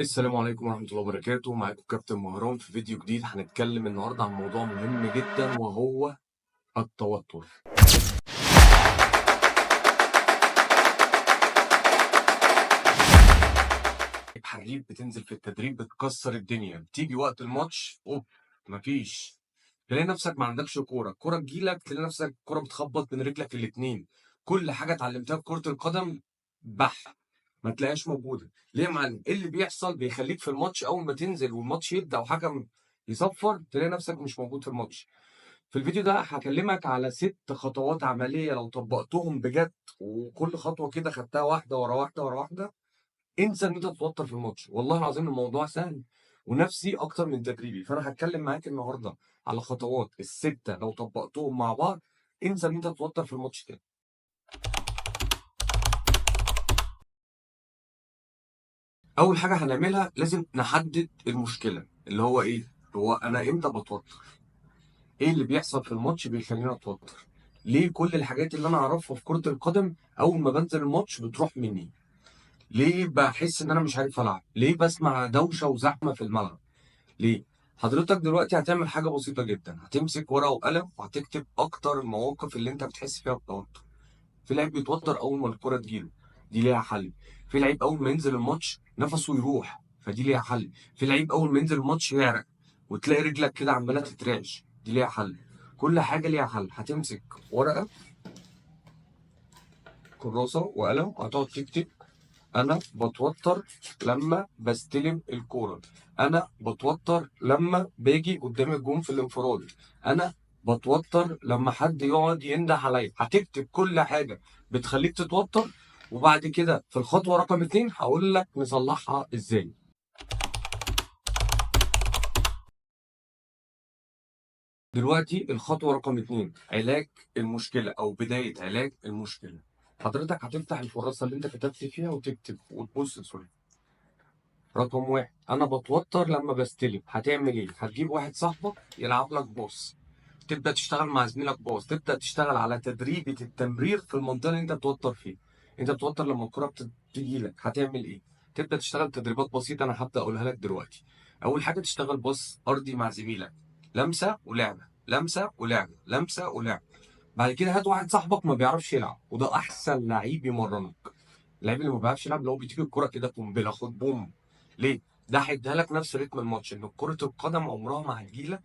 السلام عليكم ورحمة الله وبركاته. معاكم كابتن مهران في فيديو جديد. هنتكلم النهاردة عن موضوع مهم جدا وهو التوتر. حريف بتنزل في التدريب بتكسر الدنيا، بتيجي وقت الماتش اوب مفيش، تلاقي نفسك ما عندكش كورة، الكورة تجيلك تلاقي نفسك الكورة بتخبط من رجلك الاتنين. كل حاجة اتعلمتها في كرة القدم بح ما تلاقيهاش موجودة. ليه يا معلم؟ ايه اللي بيحصل بيخليك في الماتش اول ما تنزل والماتش يبدا وحكم يصفر تلاقي نفسك مش موجود في الماتش؟ في الفيديو ده هكلمك على 6 خطوات عملية لو طبقتهم بجد، وكل خطوة كده خدتها واحدة ورا واحدة ورا واحدة، انسى ان انت تتوتر في الماتش. والله العظيم الموضوع سهل ونفسي اكتر من تدريبي. فانا هتكلم معاك النهارده على خطوات ال6 لو طبقتهم مع بعض انسى ان انت تتوتر في الماتش تاني. اول حاجة هنعملها لازم نحدد المشكلة، اللي هو ايه؟ هو انا امتى بتوتر؟ ايه اللي بيحصل في الماتش بيخليني اتوتر؟ ليه كل الحاجات اللي انا اعرفها في كرة القدم اول ما بنزل الماتش بتروح مني؟ ليه بحس ان انا مش عارف العب؟ ليه بسمع دوشه وزحمه في الملعب؟ ليه؟ حضرتك دلوقتي هتعمل حاجة بسيطة جدا، هتمسك ورقة وقلم وهتكتب اكتر المواقف اللي انت بتحس فيها بالتوتر. في لعيب بيتوتر اول ما الكره تجيله، دي ليها حل. في لعيب اول ما ينزل الماتش نفسه يروح، فدي ليها حل. في لعيب اول ما ينزل الماتش يعرق وتلاقي رجلك كده عماله تترعش، دي ليها حل. كل حاجة ليها حل. هتمسك ورقة كراسة وقلم وهتقعد تكتب: انا بتوتر لما بستلم الكورة، انا بتوتر لما باجي قدام الجون في الانفراد، انا بتوتر لما حد يقعد ينده عليا. هتكتب كل حاجة بتخليك تتوتر، وبعد كده في الخطوة رقم 2 هقول لك نصلحها ازاي. دلوقتي الخطوة رقم 2 علاج المشكلة او بداية علاج المشكلة. حضرتك هتفتح الكراسة اللي انت كتبت فيها وتكتب وتبص. sorry، رقم 1 انا بتوتر لما بستلم. هتعمل ايه؟ هتجيب واحد صاحبك يلعب لك pass، تبدا تشتغل مع زميلك pass، تبدا تشتغل على تدريبة التمرير في المنطقة اللي انت بتوتر فيها. انت بتوتر لما الكره بتيجي لك، هتعمل ايه؟ تبدا تشتغل تدريبات بسيطة انا هبدا اقولها لك دلوقتي. اول حاجة تشتغل pass ارضي مع زميلك، لمسه ولعبه، لمسه ولعبه، لمسه ولعبه. بعد كده هات واحد صاحبك ما بيعرفش يلعب، وده احسن لعيب يمرنك. اللعيب اللي ما بيعرفش يلعب اللي هو بيديك الكره كده قنبلة، خد بوم. ليه؟ ده هيديها لك نفس رتم الماتش، ان كره القدم عمرها ما هتجيلك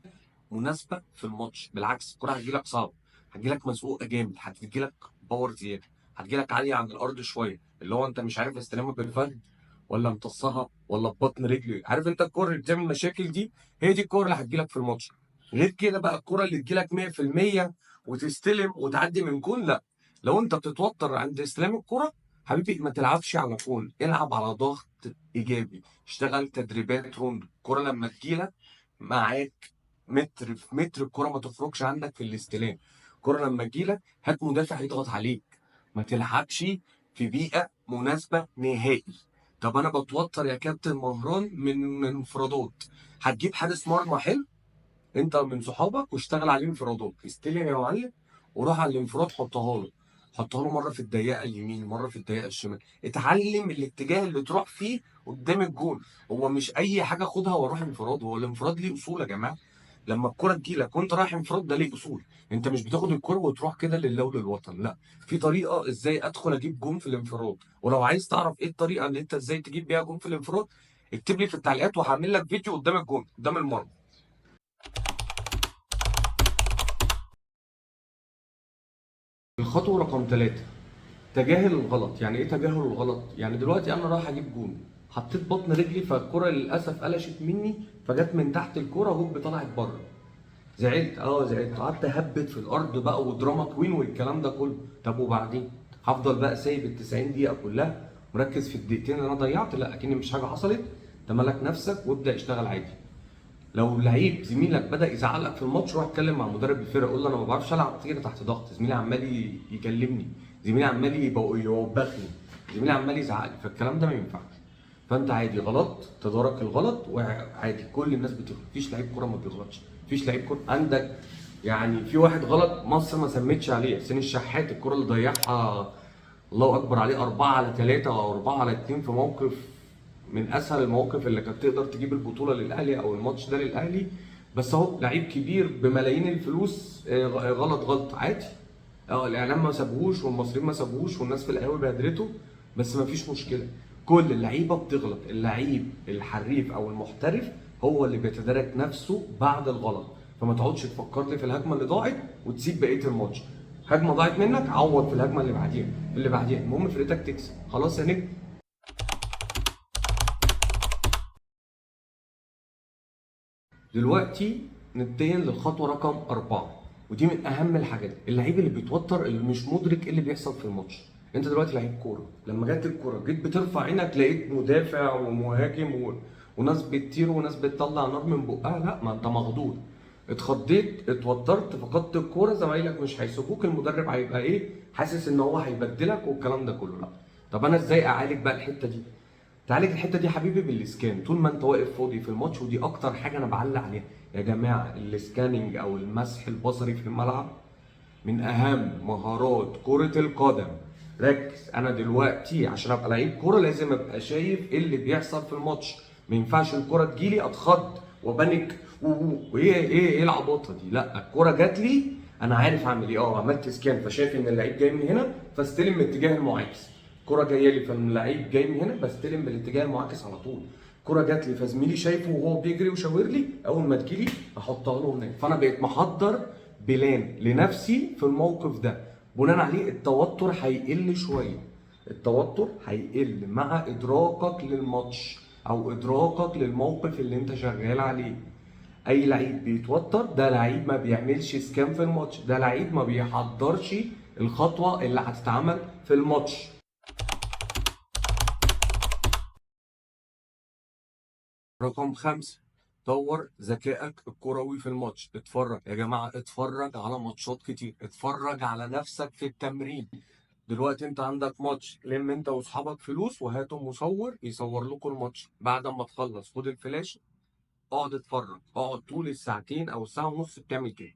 مناسبة في الماتش، بالعكس الكره هتجيلك صعبة، هتجيلك مزقوقه جامد، هتجيلك power زيادة، هتجيلك عالية عن الارض شوية، اللي هو انت مش عارف استلامها بالفخذ ولا امتصها ولا ببطن رجلي. عارف انت الكره اللي بتعمل مشاكل دي؟ هي دي الكره اللي هتجيلك في الماتش. غير كده بقى الكره اللي تجيلك 100% وتستلم وتعدي من جون، لا. لو انت بتتوتر عند استلام الكره حبيبي ما تلعبش على جون، العب على ضغط ايجابي، اشتغل تدريبات روندو. الكره لما تجيلك معاك متر في متر، الكره ما تخرجش عندك في الاستلام. الكره لما تجيلك هات مدافع يضغط عليك، ما تلعبش في بيئة مناسبة نهائي. طب انا بتوتر يا كابتن مهران من انفرادات، هتجيب حارس مرمى حلو انت من صحابك واشتغل عليه انفرادات، استلم يا معلم وروح على الانفراد، حطها له، حطها له مرة في الضيقه اليمين، مرة في الضيقه الشمال. اتعلم الاتجاه اللي تروح فيه قدام الجون. هو مش اي حاجة خدها واروح انفراد، هو الانفراد ليه اصول يا جماعة. لما الكره تجيلك وانت رايح انفراد ده ليه اصول، انت مش بتاخد الكره وتروح كده لله وللوطن، لا، في طريقه ازاي ادخل اجيب جون في الانفراد. ولو عايز تعرف ايه الطريقة اللي انت ازاي تجيب بيها جون في الانفراد اكتب لي في التعليقات وهعمل لك فيديو قدام الجون قدام المرمى. الخطوة رقم 3 تجاهل الغلط. يعني ايه تجاهل الغلط؟ يعني دلوقتي انا رايح اجيب جون، حطيت بطن رجلي فالكره للاسف قلشت مني، فجت من تحت الكره هوب طلعت بره. زعلت، زعلت، قعدت اهبط في الارض بقى و drama queen والكلام ده كله. طب وبعدين؟ هفضل بقى سايب ال 90 دقيقة كلها مركز في الدقيقتين اللي انا ضيعت؟ لا، اكن مش حاجة حصلت. تملك نفسك وابدا اشتغل عادي. لو لعيب زميلك بدا يزعق لك في الماتش روح اتكلم مع مدرب الفرقة، قول له انا ما بعرفش العب كده تحت ضغط، زميلي عمال يكلمني، زميلي عمال يوبخني، زميلي عمال يزعق لي، فالكلام ده ما ينفعش. فانت عادي غلط، تدارك الغلط وعادي، كل الناس بتغلط، مفيش لعيب كورة ما بيغلطش، مفيش لعيب كورة عندك يعني في واحد غلط مصر ما سمتش عليه، حسين الشحات الكورة اللي ضيعها الله اكبر عليه 4-3 او 4-2 في موقف من اسهل المواقف اللي كانت تقدر تجيب البطولة للاهلي او الماتش ده للاهلي. بس اهو لعيب كبير بملايين الفلوس، غلط غلط عادي. الاعلام ما سابهوش والمصريين ما سابهوش والناس في القهاوي بهدلته، بس ما فيش مشكلة، كل اللعيبة بتغلط. اللعيب الحريف او المحترف هو اللي بيتدارك نفسه بعد الغلط، فما تقعدش تفكر لي في الهجمة اللي ضاعت وتسيب بقية الماتش. هجمة ضاعت منك، عوض في الهجمة اللي بعديها، اللي بعديها، المهم فرقتك تكسب. خلاص يا نجم. دلوقتي ننتقل للخطوة رقم 4، ودي من اهم الحاجات. اللعيب اللي بيتوتر، اللي مش مدرك ايه اللي بيحصل في الماتش. انت دلوقتي لعيب كورة، لما جت الكورة جيت بترفع عينك لقيت مدافع ومهاجم وناس بتطير وناس بتطلع نار من بقها، لا ما انت مخضوض، اتخضيت، اتوترت، فقدت الكورة، زمايلك مش هيسيبوك، المدرب هيبقى ايه، حاسس ان هو هيبدلك والكلام ده كله. لا، طب انا ازاي اعالج بقى الحتة دي؟ تعالج الحتة دي يا حبيبي بال scan. طول ما انت واقف فاضي في الماتش، ودي اكتر حاجة انا بعلق عليها يا جماعة، ال scanning او المسح البصري في الملعب من اهم مهارات كره القدم. ركز، انا دلوقتي عشان ابقى لعيب كورة لازم ابقى شايف ايه اللي بيحصل في الماتش، ما ينفعش الكورة تجيلي اتخض وا panic وايه ايه ايه العباطه دي. لا، الكورة جات لي انا عارف اعمل ايه، عملت scan فشايف ان اللعيب جاي من هنا فاستلم من اتجاه المعاكس، الكورة جاية لي فاللعيب جاي من هنا بستلم بالاتجاه المعاكس على طول، الكورة جات لي فزميلي شايفه وهو بيجري وشاور لي، اول ما تجيلي احطها له هناك. فانا بقيت محضر plan لنفسي في الموقف ده، بناء عليه التوتر هيقل شوية. التوتر هيقل مع ادراكك للماتش او ادراكك للموقف اللي انت شغال عليه. اي لعيب بيتوتر ده لعيب ما بيعملش scan في الماتش، ده لعيب ما بيحضرش الخطوة اللي هتتعمل في الماتش. رقم 5، طور ذكائك الكروي في الماتش. اتفرج يا جماعة، اتفرج على ماتشات كتير، اتفرج على نفسك في التمرين. دلوقتي انت عندك ماتش، لم انت واصحابك فلوس وهاتوا مصور يصور لكم الماتش. بعد ما تخلص خد الفلاش، اقعد اتفرج، اقعد طول الساعتين او الساعة ونص بتعمل كده،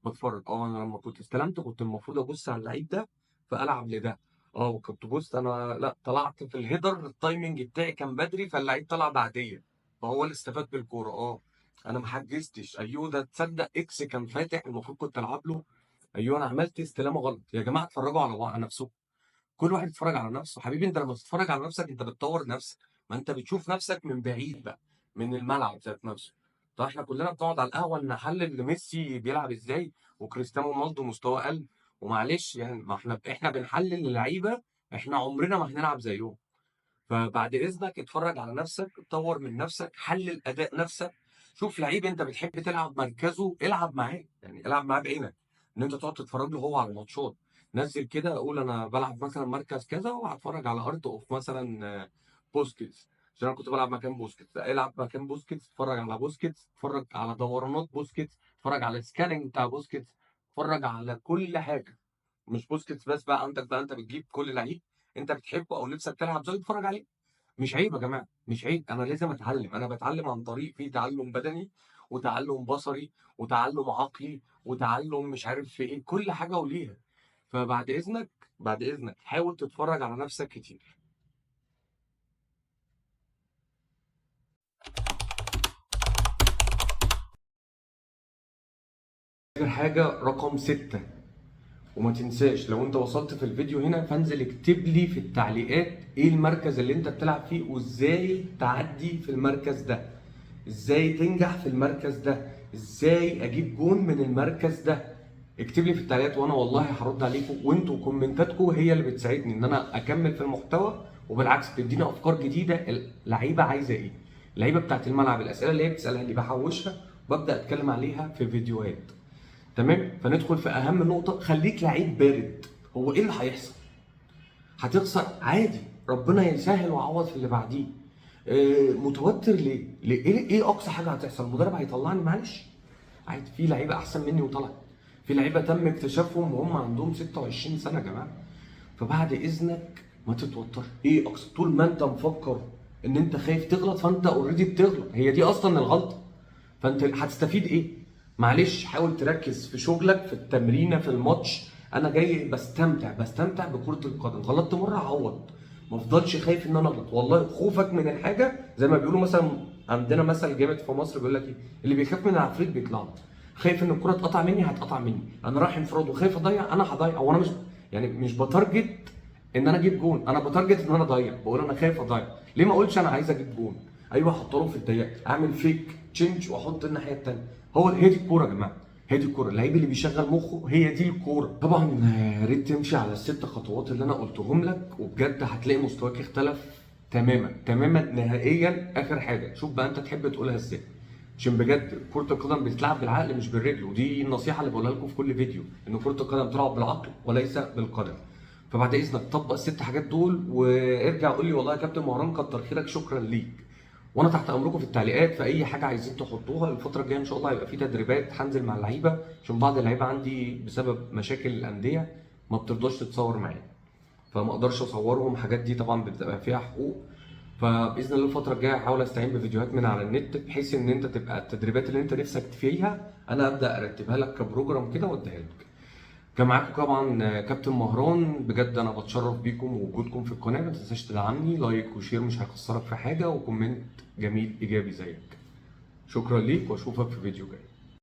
بتفرج. انا لما كنت استلمت كنت المفروض ابص على اللعيب ده فالعب لده، وكنت بص انا لا طلعت في ال header، ال timing بتاعي كان بدري فاللعيب طلع بعديه فهو اللي استفاد بالكورة. انا ما حجزتش، ايوه ده تصدق X كان فاتح المفروض كنت العب له، ايوه انا عملت استلامه غلط. يا جماعة اتفرجوا على بعض، على نفسكم، كل واحد يتفرج على نفسه. حبيبي انت لما تتفرج على نفسك انت بتطور نفسك، ما انت بتشوف نفسك من بعيد بقى، من الملعب ذات نفسه. طب احنا كلنا بنقعد على القهوة نحلل ميسي بيلعب ازاي وكريستيانو رونالدو مستواه قل، ومعلش ما احنا بنحلل اللعيبة، احنا عمرنا ما هنلعب زيهم. فبعد اذنك اتفرج على نفسك، طور من نفسك، حلل اداء نفسك، شوف لعيب انت بتحب تلعب مركزه العب معاه، العب معاه بعينك، ان انت تقعد تتفرج له هو على الماتشات. نزل كده اقول انا بلعب مثلا مركز كذا وهتفرج على ارت اوف مثلا بوسكيتس، عشان انا كنت بلعب مكان بوسكيتس، العب مكان بوسكيتس، اتفرج على بوسكيتس، اتفرج على دورانات بوسكيتس، اتفرج على scanning بتاع بوسكيتس، اتفرج على كل حاجة، مش بوسكيتس بس بقى. عندك بقى انت بتجيب كل لعيب انت بتحبه او نفسك تلعب زيه اتفرج عليه. مش عيب يا جماعة، مش عيب، انا لازم اتعلم، انا بتعلم عن طريق في تعلم بدني وتعلم بصري وتعلم عقلي وتعلم مش عارف في ايه، كل حاجة وليها. فبعد اذنك، بعد اذنك حاول تتفرج على نفسك كتير. اخر حاجة رقم 6، وما تنساش لو انت وصلت في الفيديو هنا فانزل اكتب لي في التعليقات ايه المركز اللي انت بتلعب فيه وازاي تعدي في المركز ده، ازاي تنجح في المركز ده، ازاي اجيب جون من المركز ده. اكتب لي في التعليقات وانا والله هرد عليكم، وانتوا كومنتاتكم هي اللي بتساعدني ان انا اكمل في المحتوى، وبالعكس بتديني افكار جديدة. اللعيبة عايزه ايه، اللعيبة بتاعت الملعب، الاسئلة اللي هي بتسالها اللي بحوشها وببدا اتكلم عليها في فيديوهات. تمام، فندخل في اهم نقطة، خليك لعيب بارد. هو ايه اللي هيحصل؟ هتخسر عادي، ربنا يسهل وعوض في اللي بعديه. متوتر ليه؟ ليه؟ ايه اقصى حاجة هتحصل؟ المدرب هيطلعني، معلش عادي، في لعيبة احسن مني وطلعت، في لعيبة تم اكتشافهم وهم عندهم 26 سنة يا جماعة. فبعد اذنك ما تتوترش. ايه اقصى؟ طول ما انت مفكر ان انت خايف تغلط فانت already بتغلط، هي دي اصلا الغلطة، فانت هتستفيد ايه؟ معلش حاول تركز في شغلك، في التمرينه، في الماتش. انا جاي بستمتع بكره القدم، غلطت مرة عوض، ما افضلش خايف ان انا اغلط. والله خوفك من الحاجة زي ما بيقولوا مثلا، عندنا مثل جامد في مصر بيقول لك ايه، اللي بيخاف من العفريت بيطلع له. خايف ان الكره تقطع مني هتقطع مني، انا رايح انفراد وخايف اضيع، انا هضيع. او انا مش يعني مش ب target ان انا اجيب جون، انا ب target ان انا اضيع، بقول انا خايف اضيع. ليه ما اقولش انا عايز اجيب جون؟ ايوه احط له في الضيق، اعمل fake change واحط الناحية الثانية. هو هي دي الكورة يا جماعة، هي دي الكورة. اللعيب اللي بيشغل مخه هي دي الكورة. طبعا يا ريت تمشي على الست خطوات اللي انا قلتهم لك، وبجد هتلاقي مستواك اختلف تماما تماما نهائيا. اخر حاجة شوف بقى انت تحب تقولها ازاي، عشان بجد كرة القدم بتتلعب بالعقل مش بالرجل، ودي النصيحة اللي بقولها لكم في كل فيديو، ان كرة القدم تلعب بالعقل وليس بالقدم. فبعد اذنك طبق الست حاجات دول وارجع قول لي والله يا كابتن مهران كتر خيرك، شكرا ليك. وانا تحت امركم في التعليقات في اي حاجة عايزين تحطوها. الفترة الجاية ان شاء الله هيبقى في تدريبات، هنزل مع اللعيبة، عشان بعض اللعيبة عندي بسبب مشاكل الاندية ما بترضاش تتصور معايا، فما اقدرش اصورهم. الحاجات دي طبعا بتبقى فيها حقوق، فباذن الله الفترة الجاية هحاول استعين بفيديوهات من على النت، بحيث ان انت تبقى التدريبات اللي انت نفسك فيها انا ابدا ارتبها لك ك program كده واديها لك. كان معاكم طبعا كابتن مهران، بجد انا بتشرف بيكم ووجودكم في القناة. ما تنساش تدعمني like و share، مش هيخسرك في حاجة، و comment جميل ايجابي زيك. شكرا ليك واشوفك في فيديو جاي.